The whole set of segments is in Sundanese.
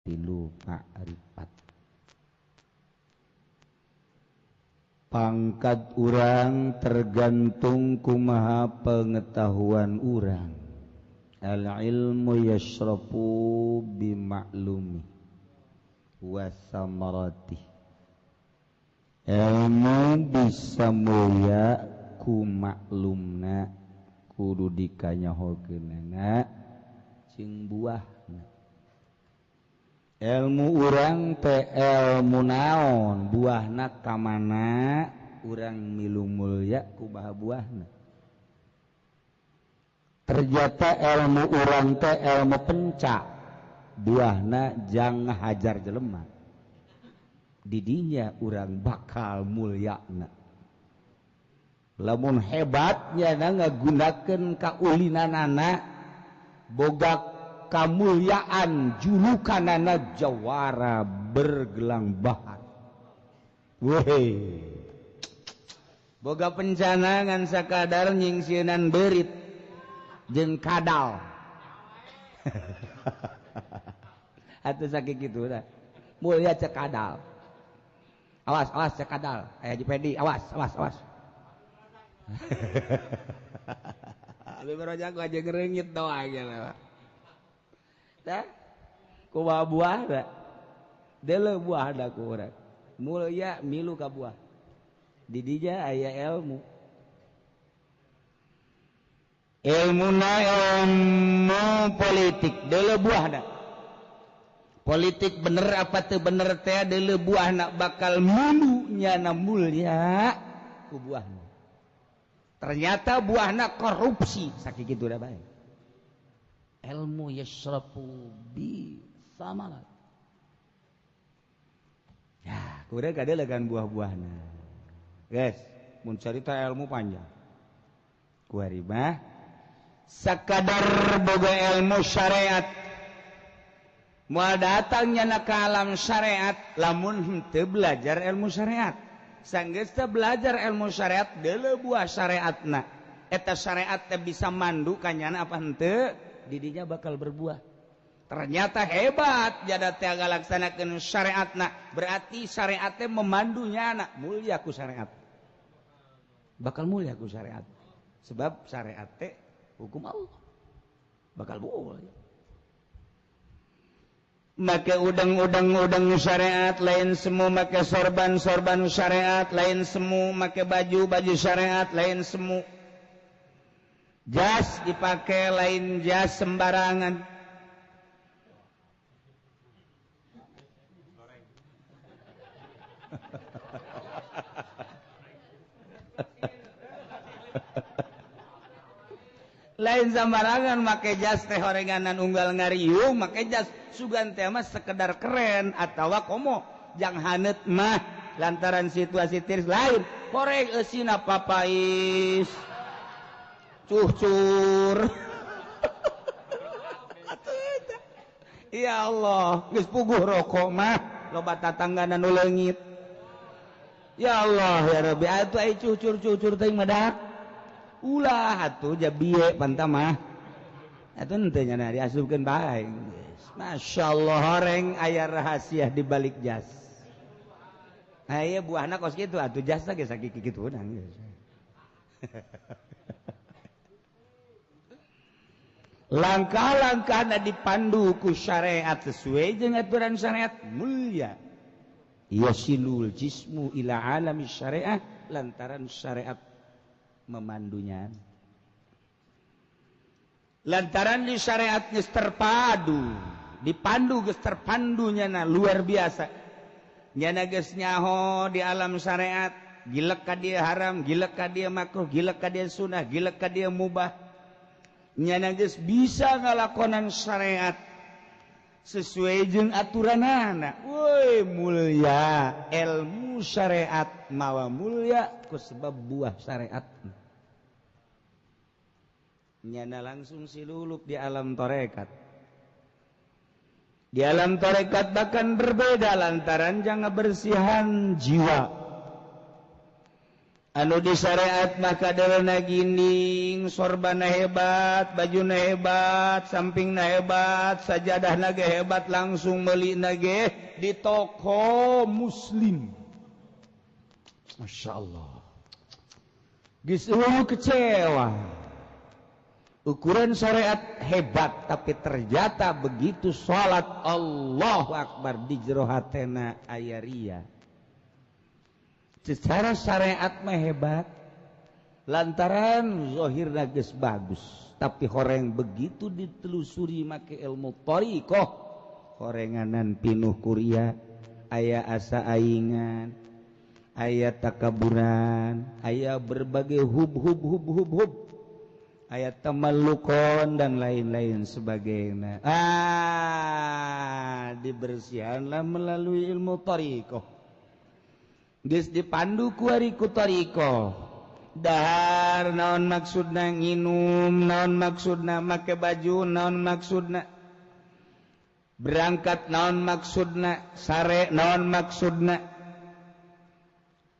Tilu ma'rifat. Pangkat urang tergantung kumaha pengetahuan urang. Al ilmu yashrafu bimaklumi wa samarati. Ilmu bisa mulia ku maklumna, kudu dikanyahokeunana jeung buahna. Ilmu urang teh ilmu naon, buahna ka mana urang milu mulya ku baha buahna. Ternyata ilmu urang teh ilmu pencak, buahna jang hajar jelema. Didinya urang bakal mulyana. Lamun hebatnya na ngagunakeun kaulinanana boga kamulyaan julukanana jawara bergelang bahar. Weh, boga pencana ngan sakadar nyingsieunan beurit jeung kadal. Atuh sakitu dah. Mulia cek kadal. Awas, awas cek kadal. Aya Haji Pedi, awas, awas, awas. Abi baru jago aja ngereungit doang ya. Dah, kumaha buah da? Deuleu buah da ku urang. Mulia milu ka buah. Di dinya aya ilmu. Ilmuna ilmu politik, deuleu buah da. Politik bener apa teu bener teh deuleu buahna bakal mulu nyana mulia ku buahna. Ternyata buahna korupsi, sakitu da bae. Ilmu yashrafu bi samarat. Ya, kuda kadelegan buah-buahna. Guys, mun carita ilmu panjang. Kuari mah sakadar boga ilmu syariat. Moal datang nyana ka alam syariat lamun henteu belajar ilmu syariat. Sanggeus teu belajar ilmu syariat deuleu buah syariatna. Eta syariat teh bisa mandu ka nyana apa henteu? Didinya bakal berbuah. Ternyata hebat jada teh ngalaksanakeun syariatna, berarti syariatnya memandunya anak mulia ku syariat. Bakal mulia ku syariat. Sebab syariat teh hukum Allah. Bakal mulia. Make udang-udang-udang syariat lain semu, make sorban-sorban syariat lain semu, make baju-baju syariat lain semu. Jas dipakai lain jas sembarangan. Lain sembarangan make jas teh horenganan unggal ngariung, make jas sugan teh mah sekedar keren atawa komo jang haneut mah lantaran situasi tiris lain horeng eusina papais cucur. Ya Allah, geus puguh rokok mah loba tatangga nu leungit. Ya Allah ya Rabbi, atuh ai cucur-cucur teh mah ulah atuh jabieu panta mah. Atuh henteu nya diasupkeun bae. Masyaallah horeng aya rahasia di balik jas. Nah ieu buahna kos kitu atuh jasna ge sakitu kitu geus. Langkah-langkahna dipandu ku syariat sesuai dengan aturan syariat mulia. Yasilul jismu ila alami syariah lantaran syariat memandunya. Lantaran di syariat geus terpadu, dipandu geus terpandunya na luar biasa. Nyana geus nyaho di alam syariat, gilek ka dia haram, gilek ka dia makruh, gilek ka dia sunah, gilek ka dia mubah. Nyana geus bisa ngalakonan syariat sesuai jeung aturanana. Woi mulia ilmu syariat mawa mulia ku sebab buah syariat. Nyana langsung silulup di alam tarekat. Di alam tarekat bahkan berbeda lantaran jangan bersihan jiwa. Anu di syariat maka kaderna ginding, sorbana hebat, bajuna hebat, sampingna hebat, sajadahna ge hebat, langsung meulina ge di toko muslim. Masya Allah. Geus kecewa. Ukuran syariat hebat, tapi ternyata begitu salat Allahu Akbar di jero hatena aya ria. Secara syariat mah hebat, lantaran zahirna geus bagus, tapi horeng begitu ditelusuri make ilmu thariqah, horenganan pinuh kuria, aya asa aingan, aya takaburan, aya berbagai hub hub hub hub hub, aya tamallukon dan lain-lain sebagainya. Dibersihanlah melalui ilmu thariqah. Geus dipandu ku ari ku thariqah. Dahar naon maksudna nginum, naon maksudna make baju, naon maksudna berangkat, naon maksudna sare, naon maksudna.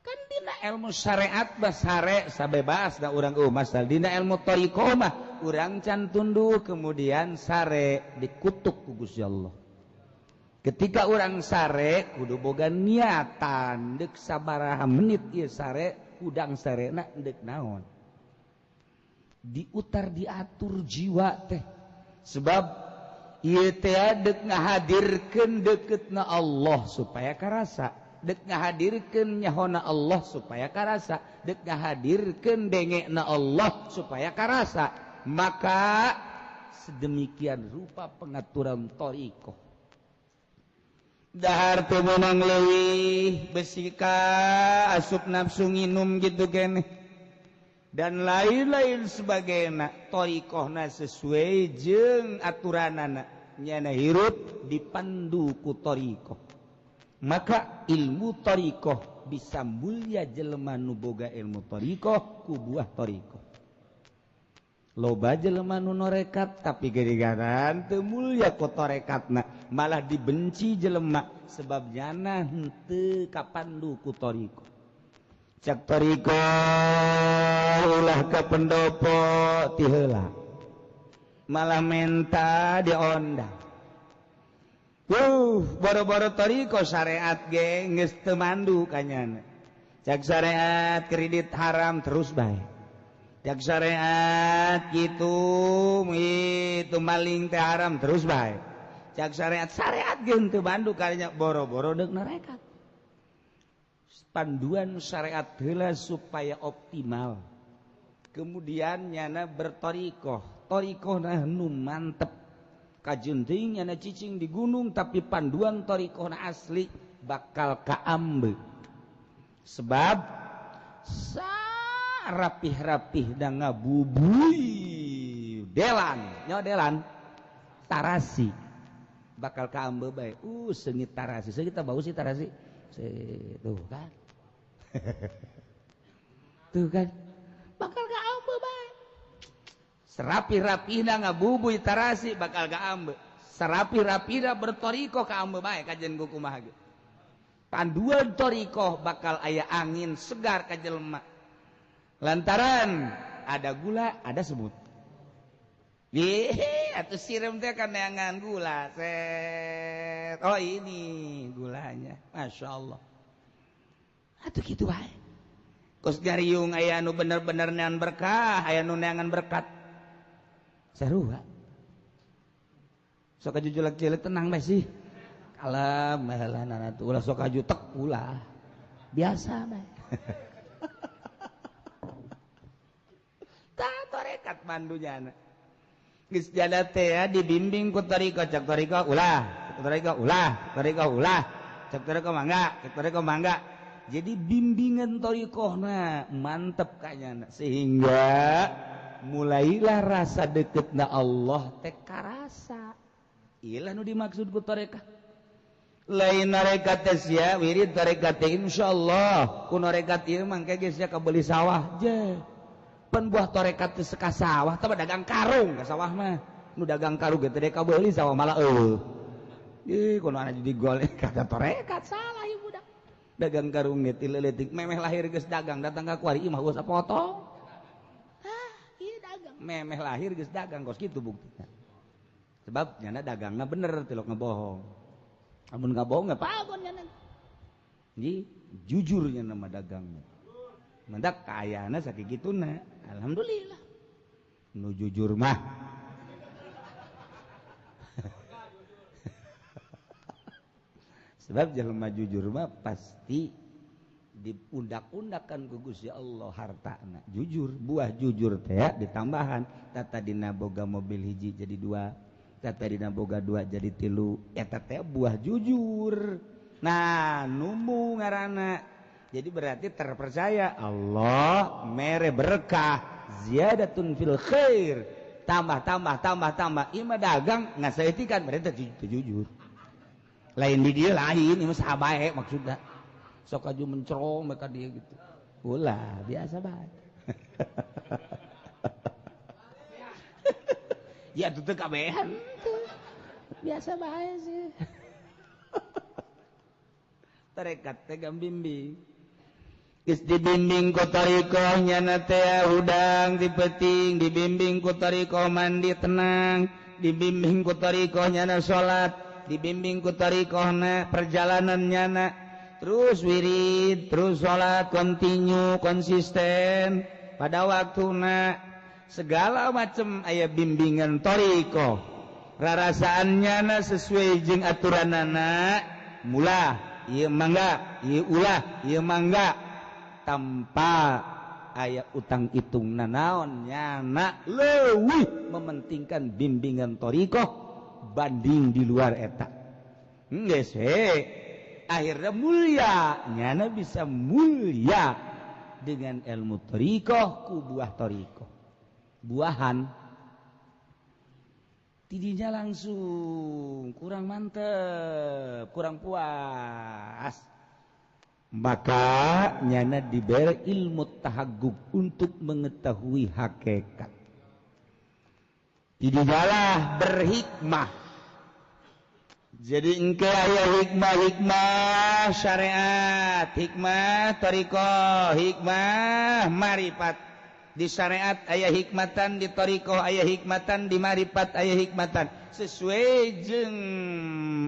Kan dina ilmu syariat mah sare sabebas da urang masal dina ilmu thariqah mah urang can tunduh kemudian sare dikutuk ku Gusti Allah. Ketika orang sare kudu boga niatan deuk sabaraha menit ieu sare, hudang sarena deuk naon. Diutar diatur jiwa teh. Sebab ieu teh deuk ngahadirkeun deuketna Allah supaya karasa, deuk ngahadirkeun nyahona Allah supaya karasa, deuk ngahadirkeun dengekna Allah supaya karasa. Maka sedemikian rupa pengaturan thariqah. Dahar teu meunang leuwih besika asup nafsu nginum gitu keneh dan lain-lain sebagainya. Thariqahna sesuai jeung aturanana, nyana hirup dipandu ku thariqah. Maka ilmu thariqah bisa mulia jelema nu boga ilmu thariqah ku buah thariqah. Loba jelema nu norekat tapi gara-gara teu mulia ku torekatna, malah dibenci jelema sebab nyana henteu kapandu ku thariqah. Cak thariqah ulah ka pendopo ti heula, malah menta diondang. Boro-boro thariqah syariat ge geus teu mandu kanyana. Cak syariat kredit haram terus bae. Cak syariat gitu itu maling teh haram terus bae. Cak syariat syariat ge henteu bandu kalinya boro-boro deuk nerekat. Panduan syariat heula supaya optimal. Kemudian nyana berthariqah, thariqahna nu mantep. Kajenting nyana cicing di gunung tapi panduan thariqahna asli bakal kaambe. Sebab rapih-rapih dan ngabubui delan, nyawa delan tarasi bakal kaambe bae. Sengit tarasi, sengit bau sih tarasi. Tuh kan. Tuh kan. Bakal kaambe bae. Serapi-rapihna ngabubui tarasi bakal kaambe. Serapi-rapihna berthariqah kaambe bae kajen kumaha ge. Panduan thariqah bakal aya angin segar ka jelema. Lantaran ada gula, ada semut. Ih, atuh sireum teh kan neangan gula. Set. Oh, ini gulanya. Masya Allah. Atuh kitu wae. Kos gariung aya nu bener-bener neangan berkah, aya nu neangan berkat. Sarua. Sok aju jelek-jelek tenang bae sih. Kalem bae lah atuh ulah sok aju tek ulah. Biasa bae. Torekat mandunya anak. Geus jada teh dibimbing ku thariqah, cak thariqah ulah, cak thariqah ulah, thariqah ulah, cak thariqah mangga, cak thariqah mangga. Jadi bimbingan thariqahna mantep kayaknya, sehingga mulailah rasa deketna Allah teh karasa. Ilah nu dimaksud ku thariqah. Lain tarekat teh sia wirid tarekat teh insyaallah ku tarekat ieu mangke geus sia kabeli sawah je. Pan buah tarekat teh seka sawah teh dagang karung ka sawah mah. Nu dagang karung ge teh kabeuli sawah malah eueuh. Ih kuno ana jadi golek kata tarekat salah ieu budak. Dagang karung ge ti leutik memeh lahir geus dagang datang ka kuari imah geus potong. Ah, ieu dagang. Memeh lahir geus dagang kos kitu buktina. Sebab nyana dagangna bener tilok ngebohong. Amun ngabohong nggak pagon nyana. Jadi jujurnya nama dagangnya. Mendak kayana sakituna. Alhamdulillah. Nu jujur mah. Sebab jelema jujur mah pasti diundak-undakan ku Gusti Allah hartana. Jujur, buah jujur teh ditambahan. Tata dina boga mobil hiji jadi dua, tata dina boga dua jadi tilu. Eta teh buah jujur. Nah, numu ngaranna. Jadi berarti terpercaya Allah mere berkah ziyadatun fil khair. Tambah tambah tambah tambah. Ieu mah dagang ngasaeutikan berarti jujur. Lain di dia lain, ini mah sahabae maksudna. Sok aju mencerong mereka dia gitu. Ulah, biasa bae. Ya tuh teu kabehan. Biasa bae sih. Tarekat teh gambimbing. Geus dibimbing ku thariqah nyana teh hudang di peuting, dibimbing ku thariqah mandi tenang, dibimbing ku thariqah nyana salat, dibimbing ku thariqahna perjalanan nyana terus wirid, terus salat kontinu, konsisten pada waktuna segala macam aya bimbingan thariqah. Rarasaan nyana sesuai jeung aturanana, mula ieu mangga, ieu ulah, ieu mangga tanpa aya utang hitung nanaon nyana leuwih mementingkan bimbingan thariqah banding di luar eta. Geus we akhirnya mulia nyana bisa mulia dengan ilmu thariqah ku buah thariqah. Buahan tidinya langsung kurang mantep, kurang puas. Maka nyana diberi ilmu tahaggub untuk mengetahui hakikat. Tidaklah berhikmah. Jadi engke aya hikmah-hikmah syariat, hikmah thariqah, hikmah marifat. Di syariat aya hikmatan, di thariqah aya hikmatan, di marifat aya hikmatan. Sesuai jeung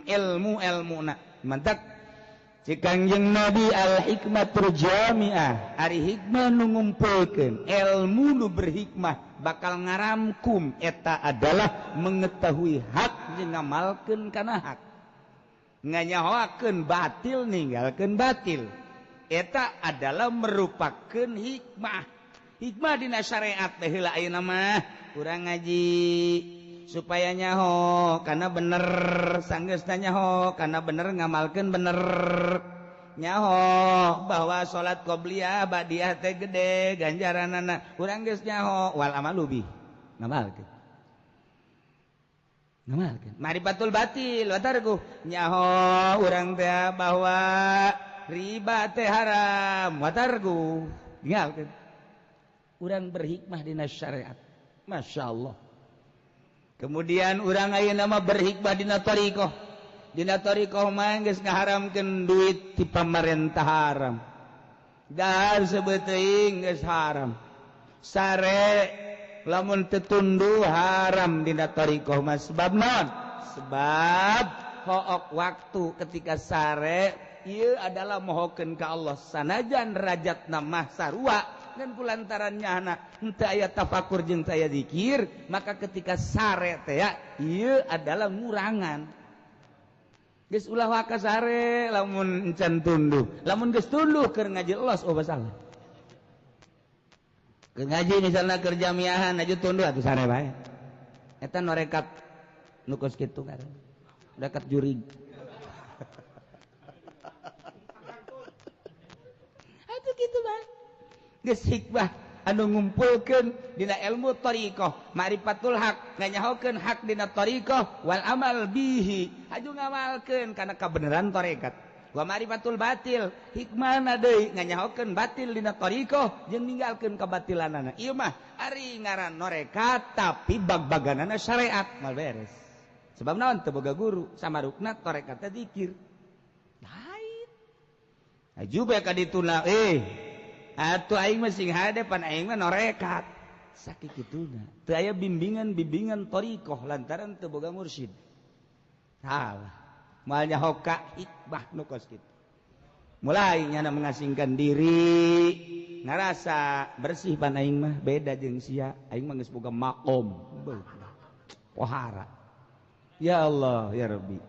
ilmu-ilmuna. Mantap. Cik Kangjeng Nabi al hikmatul jami'ah, ari hikmah nu ngumpulkeun ilmu nu berhikmah bakal ngaramkum eta adalah mengetahui hak jeung ngamalkeun kana hak, nganyahoakeun batil ninggalkeun batil, eta adalah merupakeun hikmah. Hikmah dina syariat teh heula ayeuna mah urang ngaji supaya nyaho karena bener, sanggeusna nyaho karena bener, ngamalkeun bener, nyaho bahwa salat qobliyah ba'diyah teh gede ganjaranana, urang geus nyaho wal amalu bi ngamalkeun, ngamalkeun marifatul batil watarku nyaho urang teh bahwa riba teh haram watarku ninggalkeun. Urang berhikmah dina syariat, Masya Allah. Kemudian urang ayeuna mah berhikmah dina thariqah. Dina thariqah mah geus ngaharamkeun duit ti pamarentah haram. Dahar sebeuteung geus haram. Sare lamun teu tunduh haram dina thariqah mah. Sebab naon? Sebab hook waktu ketika sare ieu adalah mohokeun ka Allah sanajan rajatna mah sarua dan kulantaran nyana henteu aya tafakur jeung teu aya zikir, maka ketika sare teh ieu adalah ngurangan. Geus ulah waka sare lamun encan tunduh, lamun geus tunduh keur ngaji los oh basalah. Keur ngaji misalna keur jamiahan aju tunduh atuh sare bae. Eta norekat nu kos kitu ngaran. Rekat jurig. Atuh kitu bae. Geus hikmah anu ngumpulkeun dina ilmu thariqah, ma'rifatul haq, nganyahokeun hak dina thariqah wal amal bihi, aju ngamalkeun kana kabeneran tarekat. Wa ma'rifatul batil, hikmahna deui nganyahokeun batil dina thariqah jeung ninggalkeun kabatilanana. Ieu mah ari ngaran norekat tapi bag-baganana syariat moal beres. Sebab naon teu boga guru, samarukna tarekat teh zikir. Aju bae ka dituna atuh aing mah sing hade pan aing mah norekat. Sakituna teu aya bimbingan-bimbingan thariqah lantaran teu boga mursyid. Salah. Moal nyaho ka hikmah nu kos kitu. Mulai nyana mengasingkan diri, ngarasa bersih pan aing mah beda jeung sia, aing mah geus boga makom. Pohara. Ya Allah, ya Rabbi.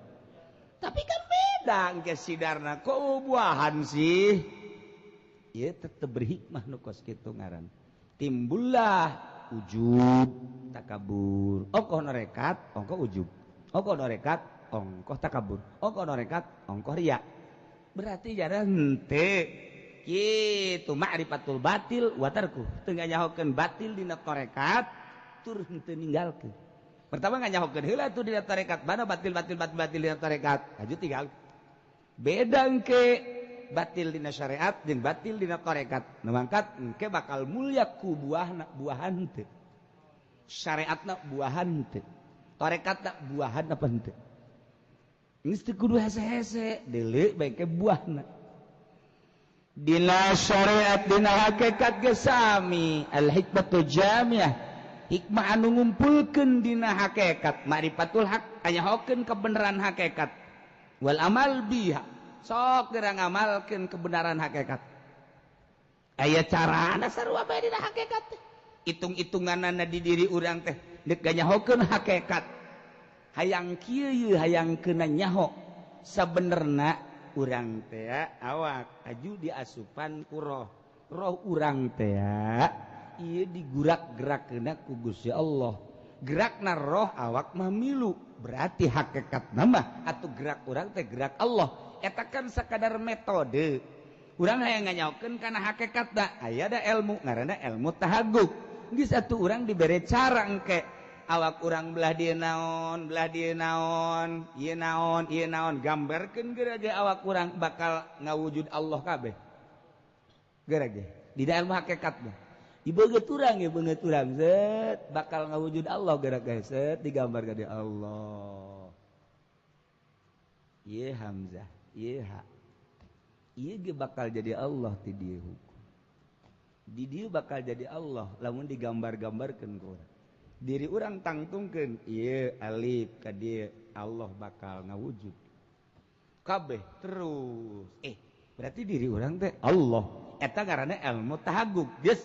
Tapi kan beda engke sidarna kok buahan sih. Ieu tetep berhikmah nu kos kitu ngaran. Timbullah ujub, takabur. Ongkoh norekat, ongkoh ujub. Ongkoh norekat, ongkoh takabur. Ongkoh norekat, ongkoh riya. Berarti jarang henteu kitu ma'rifatul batil wa tarku. Teu nganyahokeun batil dina tarekat tur henteu ninggalkeun. Pertama nganyahokeun heula tuh dina tarekat, mana batil batil batil batil dina tarekat, aju tinggal. Beda engke batil dina syariat jeung batil dina tarekat. Nu mangkat engke bakal mulia ku buahna buahan teu. Syariatna buahan teu. Tarekatna buahan apa henteu. Geus teu kudu hese-hese, deuleu bae ke buahna. Dina syariat dina hakikat ge sami, al hikmatu jamiah. Hikmah anu ngumpulkeun dina hakikat, ma'rifatul haq, anyahokeun kebenaran hakikat. Wal amal biha, sok geura ngamalkeun kebenaran hakikat. Aya carana sarua bae dina hakikat teh. Hitung-hitunganana di diri urang teh deuk ganyahokeun hakikat. Hayang kieu yeuh hayang keuna nyaho sabenerna urang teh awak aju diasupan ku roh. Roh urang teh ieu digurak-gerakkeuna ku Gusti Allah. Gerakna roh awak mah milu, berarti hakikat mah atuh gerak urang teh gerak Allah. Eta kan sakadar metode. Urang hayang nganyaokeun kana hakikatna, aya da ilmu ngaranna ilmu tahagguk. Geus atuh urang dibere cara engke awak urang belah dieu naon, belah dieu naon, ieu naon, ieu naon, gambarkeun geura ge awak urang bakal ngawujud Allah kabeh. Geura ge di ilmu hakikatna. Dibeungeut urang ya beungeut urang set bakal ngawujud Allah geura ge set digambar ka Allah. Ieu hamzah, ieu ha. Ieu ge bakal jadi Allah ti dieu hukum. Di dieu bakal jadi Allah lamun digambar-gambarkeun ku urang. Diri urang tangtungkeun ieu alif ka dieu Allah bakal ngawujud. Kabeh terus. Berarti diri urang teh Allah. Eta ngaranna ilmu tahagguk. Geus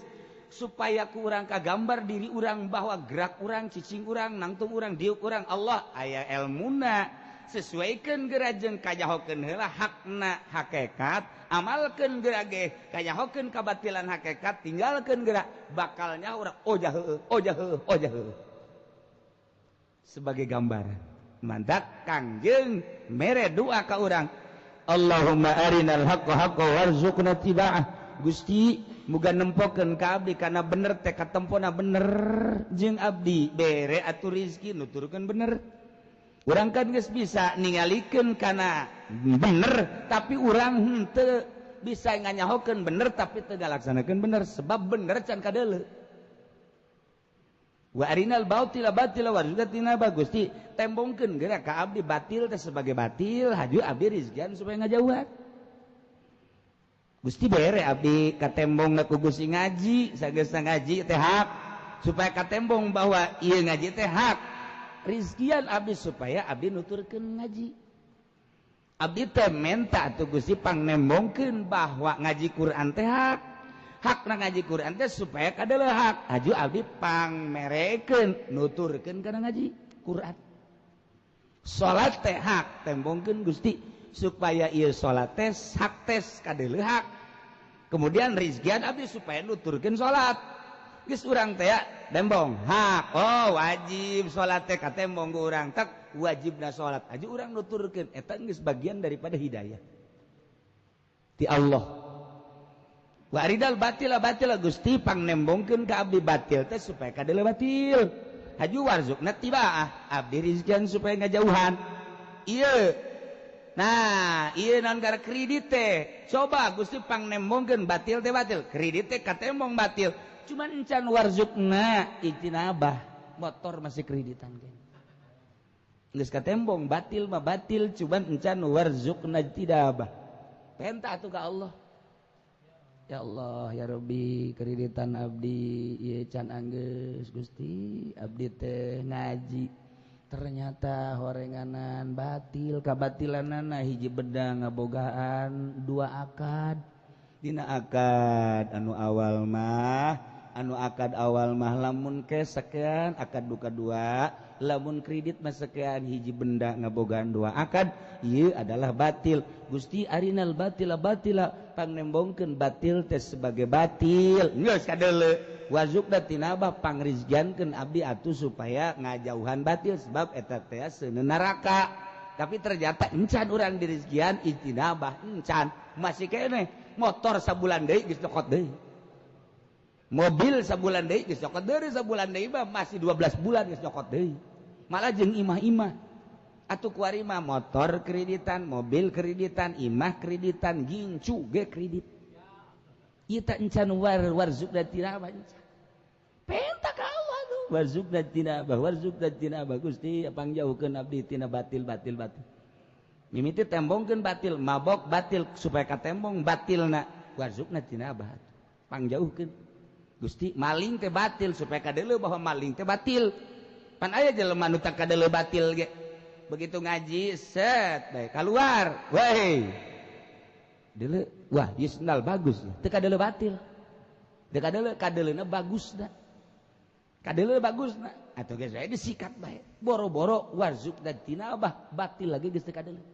supaya ku urang kagambar diri urang bahwa gerak urang, cicing urang, nangtung urang, diuk urang Allah aya elmuna. Sesuaikeun geura jeung kajahokeun heula hakna hakikat, amalkeun geura ge kajahokeun kabatilan hakikat, tinggalkeun geura bakalnya urang oh jah heueuh, oh jah heueuh, oh jah heueuh. Sebagai gambaran. Mantak Kangjeng mere doa ka urang, Allahumma arinal haqqa haqqa warzuqna tiba'ah. Gusti muga nempokeun ka abdi kana bener teh katempona bener jeung abdi bere atuh rizki nuturkeun bener. Urang kan geus bisa ningalikeun kana bener tapi urang henteu bisa nganyahokeun bener tapi teu ngalaksanakeun bener sebab bener can kadeuleu. Wa arinal batila batila warzuqna ba Gusti tembongkeun geura ka abdi batil teh sebagai batil haju abdi rizkian supaya ngajauhan. Gusti bere abdi katembongna ku Gusti ngaji sageusna ngaji teh hak supaya katembong bahwa ieu ngaji teh hak. Rizkian abdi supaya abdi nuturkeun ngaji. Abdi teh menta atuh Gusti pangnembongkeun bahwa ngaji Quran teh hak. Hakna ngaji Quran teh supaya kadeuleu hak. Aju abdi pangmerekeun nuturkeun kana ngaji Quran. Salat teh hak tembongkeun Gusti supaya ieu salat teh hak teh kadeuleu hak. Kemudian rizkian abdi supaya nuturkeun salat. Geus urang teh tembong hak. Oh wajib salat teh katembong ku urang tek wajibna salat. Aju urang nuturkeun eta geus bagian daripada hidayah ti Allah. Wa aridal batila batila Gusti pangnembongkeun ka abdi batil teh supaya kadeuleu batil. Haju warzuqna tibaah abdi rizkian supaya ngajauhan. Ieu nah ieu naon gara kredit teh. Coba Gusti pangnembongkeun batil teh batil, kredit teh katembong batil. Cuman encan warzukna ijtinabah, motor masih kreditan kan. Geus katembong batil mah batil, cuman encan warzukna ijtinabah. Penta atuh ka Allah. Ya Allah ya Rabbi kreditan abdi ieu can anggeus Gusti abdi teh ngaji ternyata horenganan batil kabatilanana hiji benda ngabogaan dua akad dina akad anu awal mah anu akad awal mah lamun cash sekian akad duka dua lamun kredit mah sekian hiji benda ngabogaan dua akad ieu adalah batil Gusti arinal batila batila pangnembongkeun batil teh sebagai batil geus kadeuleu wazukna tinabah pangrizgiankeun abdi atuh supaya ngajauhan batil sebab eta teh seuneu neraka tapi ternyata encan urang dirizkian ijtinabah encan masih keneh motor sabulan deui geus nyokot deui mobil sabulan deui geus nyokot deui sabulan deui mah masih 12 bulan geus nyokot deui malah jeung imah-imah atuh kuari mah motor kreditan mobil kreditan imah kreditan gincu ge kredit ieu teh encan warzukna tinabah encan penta ka Allah tuh warzukna tinabah warzukna tinabah Gusti pangjauhkeun abdi tina batil batil batil mimiti tembongkeun batil mabok batil supaya katembong batilna warzukna tinabah pangjauhkeun Gusti maling teh batil supaya kadeuleu bahwa maling teh batil pan aya jelema nu teu kadeuleu batil ge begitu ngaji set bae keluar weh deuleu wah ieu sendal bagus teu kadeuleu batil teu kadeuleu kadeuleuna bagus da kadeuleu bagusna atuh geus we disikat bae boro-boro warzukna tinabah batil lagi geus teu kadeuleu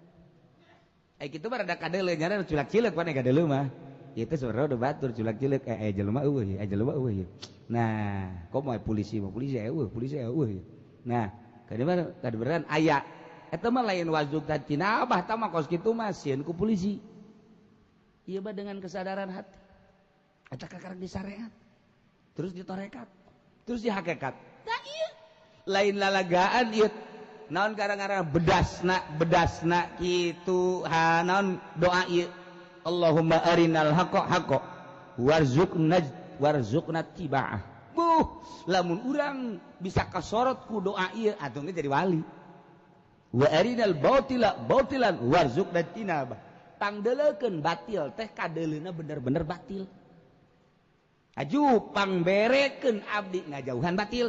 ai kitu mah rada kadeuleu nya culak-cileuk pan kadeuleu mah ieu teh sebenarnya udah batur culak-cileuk eh jelema eueuh eh jelema eueuh nah kok moal polisi mah polisi eueuh polisi eueuh nah kadeuleu kadeuleuan aya eta mah lain wazukna tinabah tah mah kos kitu mah sieun ku polisi ieu mah dengan kesadaran hati eta kakarek di syariat terus di tarekat terus di hakikat tah ieu lain lalagaan ieu naon gara-gara bedasna bedasna kitu ha naon doa ieu Allahumma arinal haqqa haqqa warzuqna warzuqna tiba'ah buh lamun urang bisa kasorot ku doa ieu atuh jadi wali wa arinal batila batilan warzuqna tinabah pangdeleukeun batil teh kadeuleuna bener-bener batil aju pangberekeun abdi ngajauhan batil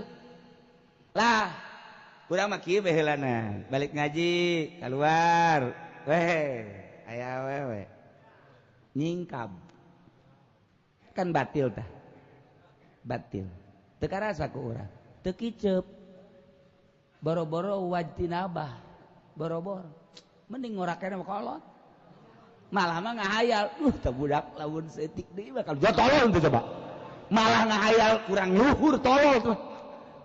lah urang mah kieu baheulana balik ngaji keluar weh aya awewe nyingkab kan batil tah batil teu karasa ku urang teu kiceup boro-boro wajtinabah boro-boro mending ngorakena mah kolot malah mah ngahayal teu budak lamun seetik deui bakal tolol teu coba malah ngahayal kurang luhur tolol tuh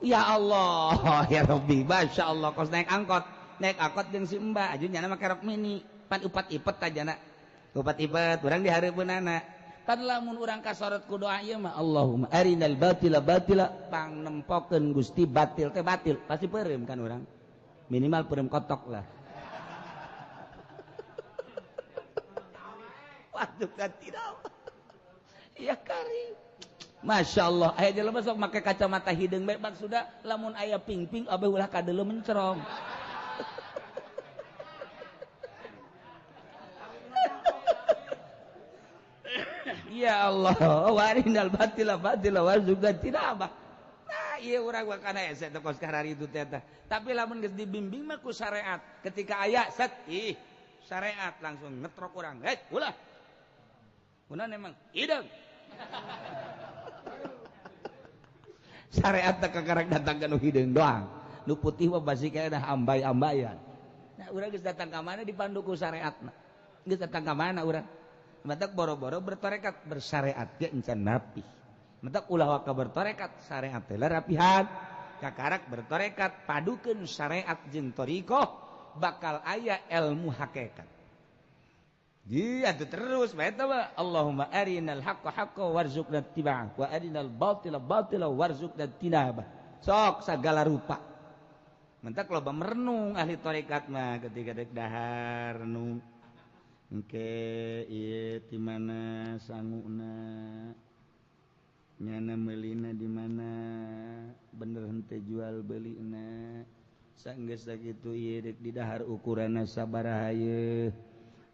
ya Allah ya Rabbi Masya Allah kos naik angkot jeung si Mbak aju nyana make rok mini pan upat-ipet aja upat ipet urang dihareupeunana pan lamun urang kasorot ku doa ieu mah Allahumma arinal batila batila pangnempokeun Gusti batil teh batil pasti peureum kan urang minimal peureum kotok lah waduh kan tidak ya karim Masya Allah aya jelema sok make kacamata hideung bae maksudna lamun aya ping-ping abeh ulah kadeuleu mencerong ya Allah warinal batila batila warzuqna tinabah nah ieu urang mah kana hese teh kos kararitu teh tapi lamun geus dibimbing mah ku syariat ketika aya set ih syariat langsung ngetrok urang hei ulah kunaon emang hideung syariat teh kakarek datang ka nu hideung doang nu putih mah basi kana ambay-ambayan nah urang geus datang ka mana dipandu ku syariatna geus datang ka mana urang matak boro-boro bertarekat bersyariat ge encan rapih matak ulah waka bertarekat syariat teh rapihan kakarak bertarekat padukeun syariat jeung thariqah bakal aya ilmu hakikat dia tuh terus bae teh Allahumma arinal haqqa haqqa warzuqna ittiba'ah wa arinal batila batila warzuqna ijtinabah sok sagala rupa mentak loba merenung ahli tarekat mah ketika dek dahar renung engke ieu di mana sanguna nyana meulina di mana bener henteu jual beulina sanggeus sakitu ieu dek di dahar ukuranna sabaraha ieu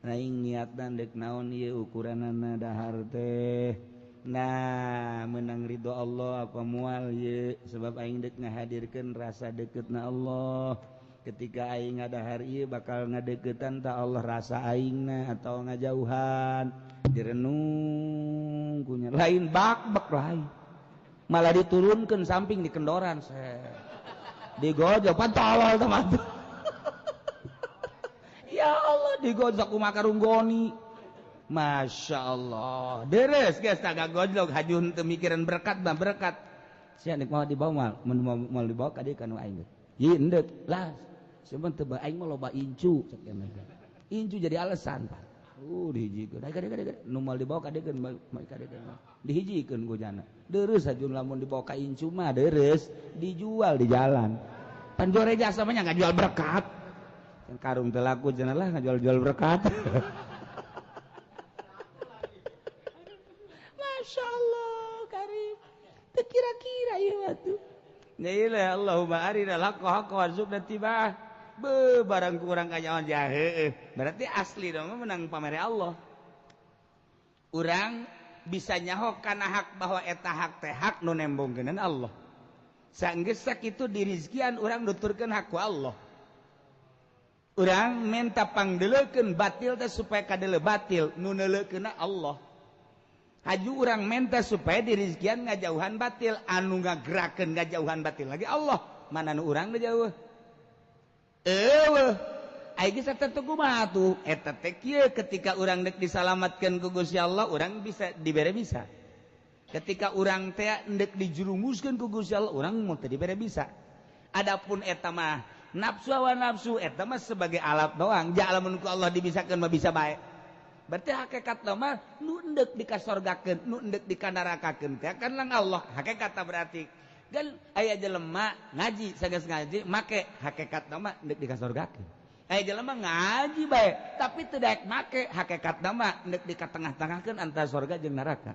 Aing niatna deuk naon ieu ukuranana dahar teh. Nah, menang ridho Allah apa moal ieu sebab aing deuk ngahadirkeun rasa deketna Allah. Ketika aing ngadahar ieu bakal ngadeukeutan ta Allah rasa aingna atau ngajauhan. Direnung kunya lain bak-bak lain. Malah diturunkeun samping di kendoran digojok pan tolol teman. Ya Allah digojok ku makarunggoni. Masya Allah deres geus tagak gojlok hajun teu mikiran berkat mah berkat. Sia nek mau dibawa mal mun mau dibawa ka dieu ka nu aing. Ieu endek lah sebentar teu aing mah loba incu cek incu jadi alasan Pak. Dihijikeun. Nu moal dibawa ka dieu ka dieu dihijikeun ku jana. Deres hajun lamun dibawa ka incu mah deres dijual di jalan. Pan jore jasa mah nya ngajual berkat. Yang karung teu laku cenah lah ngajual-jual berkat. Masya Allah karim. Teu kira-kira ieu mah tuh. Ya ilah Allahumma arinal haqqa haqqa warzuqna ittiba'ah. Be barang kurang kanyawan jahe. Berarti asli dong menang pamere Allah. Urang bisa nyaho kana hak bahwa eta hak teh hak nu nembongkeunan Allah. Sanggeus sakitu dirizkian urang nuturkeun hak ku Allah. Urang menta pangdeleukeun batil teh supaya kadeuleu batil nu neuleukeunna Allah. Haju urang menta supaya dirizkian ngajauhan batil anu ngagerakeun ngajauhan batil lagi Allah. Mana nu urang teh jauh? Eueuh ai geus eta teh kumaha tuh eta teh kieu ketika urang deuk disalamatkeun ku Gusti Allah urang bisa dibere bisa. Ketika urang teh deuk dijerumuskeun ku Gusti Allah urang mun teu dibere bisa. Adapun eta mah nafsu hawa nafsu eta mah sebagai alat doang. Ja lamun ku Allah dibisakeun mah bisa bae. Berarti hakikatna mah nu endek dikasorgakeun, nu endek dikanarakakeun teh kan lang Allah. Hakikatna berarti kan aya jelema ngaji sageus ngaji make hakikatna mah endek dikasorgakeun. Aya jelema ngaji bae tapi teu daek make hakikatna mah endek dikatengah-tengahkeun antara sorga jeung neraka.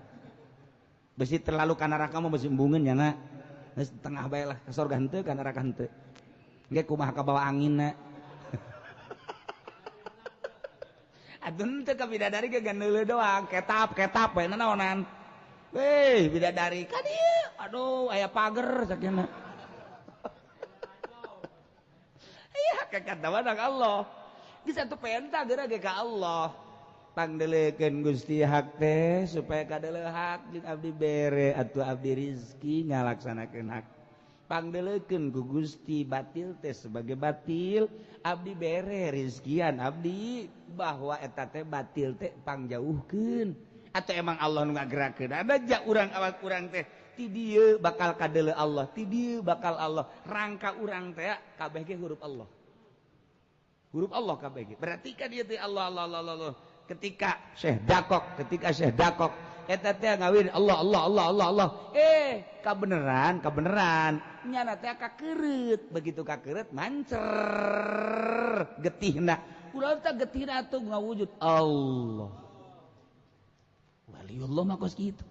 Besi terlalu ka neraka mah besi embungeun nya na. Geus tengah bae lah ka sorga henteu ka neraka henteu. Ge kumaha kabawa anginna. Atuh henteu ka bidadari ge ganeuleuh doang, ketap-ketap bae nanaonan. Weh, bidadari ka dieu. Aduh, aya pager sakieu. Iya, hakikat mah Allah. Geus atuh penta geura ge ka Allah. Pangdeleukeun Gusti hak teh supaya kadeuleuh hak jeung abdi bere atuh abdi rizki ngalaksanakeun hak. Pangdeleukeun ku Gusti batil teh sebagai batil abdi bere rizkian abdi bahwa eta teh batil teh pangjauhkeun atau emang Allah nu ngagerakeun ada ja urang awak urang teh ti dieu bakal kadeuleuh Allah ti dieu bakal Allah rangka urang teh kabeh ge huruf Allah kabeh ge berarti kan ieu teh Allah Allah Allah Allah ketika Syekh Dakok eta teh ngawin Allah Allah Allah Allah Allah kabeneran nyana teh kakeureut begitu kakeureut mancer getihna urang teh getihna atuh ngawujud Allah waliullah mah kos kitu.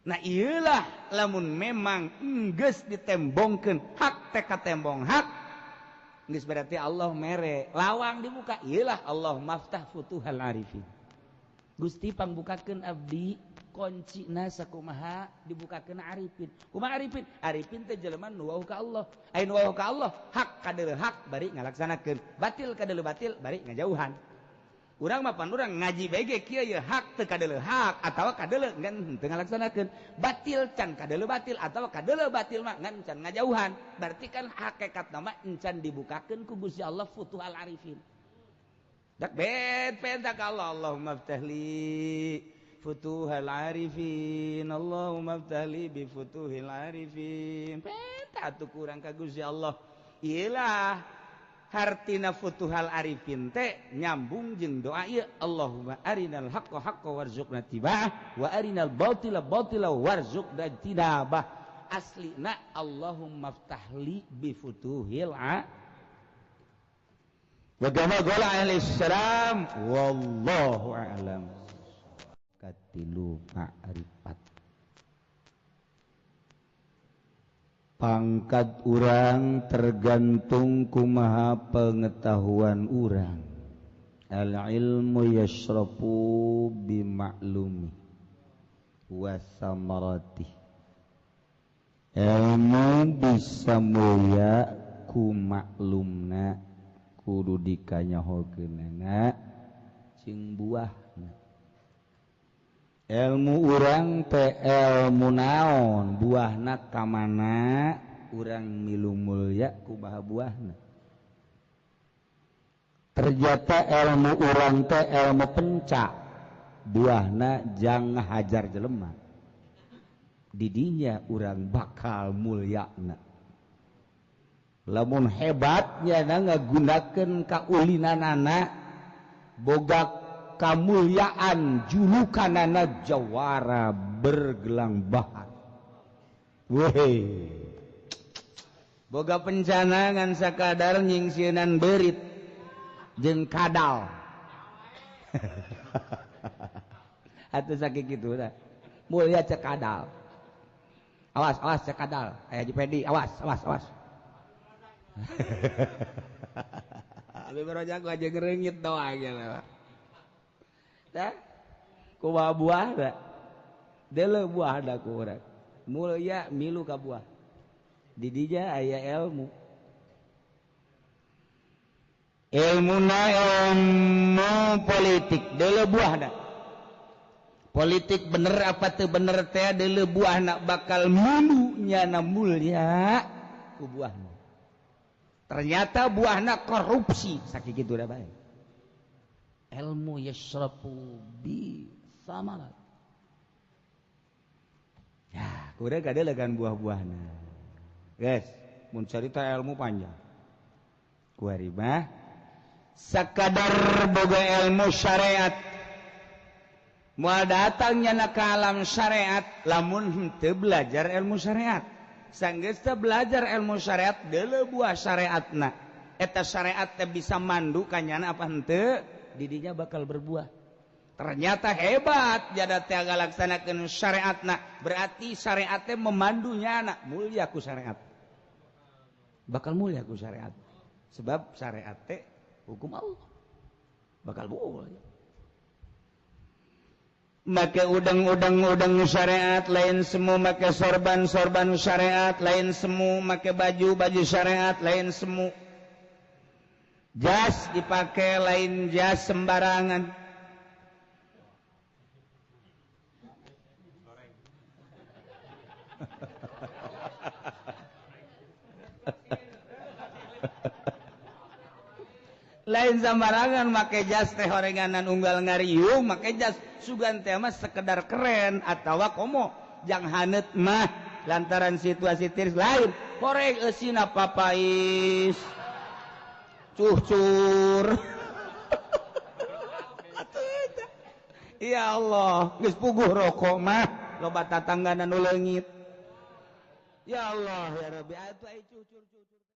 Nah ieulah lamun memang enggeus ditembongkeun hak teh katembong hak geus berarti Allah mere lawang dibuka ieulah Allah maftah futuhal arifin. Gusti pangbukakeun abdi kuncina sakumaha dibukakeun arifin. Kumaha arifin? Arifin teh jelema nu wauh ka Allah. Aya nu wauh ka Allah, hak kadeuleuh hak bari ngalaksanakeun, batil kadeuleuh batil bari ngajauhan. Urang mah pan urang ngaji bae ge kieu ye hak teu kadeuleuh hak atawa kadeuleuh ngan teu ngalaksanakeun, batil can kadeuleuh batil atawa kadeuleuh batil mah ngan can ngajauhan. Berarti kan hakikatna mah encan dibukakeun ku Gusti Allah futuhal arifin. Dak bet penta ka Allah Allahumma ftahli futuhal arifin Allahumma ftahli bi futuhil arifin. Penta atuh kurang ka Gusti Allah. Iyalah hartina futuhal arifin teh nyambung jeung doa ieu Allahumma arinal haqqa haqqa warzuqna tibah wa arinal batila batila warzuqna ijtinabah. Aslina Allahumma ftahli bi futuhil a wa kama qala alaihi salam wallahu a'lam. Katilu ma'rifat pangkat urang tergantung kumaha pengetahuan urang. Al ilmu yashrafu bi ma'lumi wa samarati. Ilmu bisa mulia ku maklumna kudu dikanyahokeunana jeung buahna. Ilmu urang teh ilmu naon buahna ka mana urang milu mulya kumaha buahna. Ternyata ilmu urang teh ilmu pencak buahna jang hajar jelema didinya urang bakal mulyana. Lamun hebatnya na ngagunakeun kaulinanana boga kamulyaan julukanana jawara bergelang bahar. Weh, boga pencana ngan sakadar nyingsieunan beurit jeung kadal. Atuh sakitu kitu dah. Mulia cek kadal. Awas awas cek kadal. Aya Haji Pedi, awas awas awas. Abi baru jago aja ngerengit doang ya. Dah. Kumaha buah da? Deuleu buah da ku urang. Mulia milu ka buah. Di dinya aya ilmu. Ilmuna ilmu politik deuleu buahna. Politik bener apa teu bener teh deuleu buahna bakal mulu nyana mulya ku buahna. Ternyata buahna korupsi sakitu da bae. Ilmu yashrafu bi samarat. Ya, kudu kadeulegan buah-buahna. Guys, mun carita ilmu panjang. Kuari mah sakadar boga ilmu syariat moal datangnya na ka alam syariat lamun henteu belajar ilmu syariat. Sanggeus teu belajar ilmu syariat deuleu buah syariatna. Eta syariat teh bisa mandu ka nyana apa henteu didinya bakal berbuah. Ternyata hebat jada teh ngalaksanakeun syariatna, berarti syariat teh memandu nyana mulia ku syariat. Bakal mulia ku syariat. Sebab syariat teh hukum Allah bakal boleh. Make udang-udang-udang syariat lain semu, make sorban-sorban syariat lain semu, make baju-baju syariat lain semu, jas dipakai lain jas sembarangan. Lain sembarangan make jas teh horenganan unggal ngariung make jas sugan teh mah sekedar keren atawa komo jang haneut mah lantaran situasi tiris lain horeng eusina papais cucur. Ya Allah, geus puguh rokok mah loba tatangganan nu leungit. Ya Allah ya Rabbi atuh ai cucur.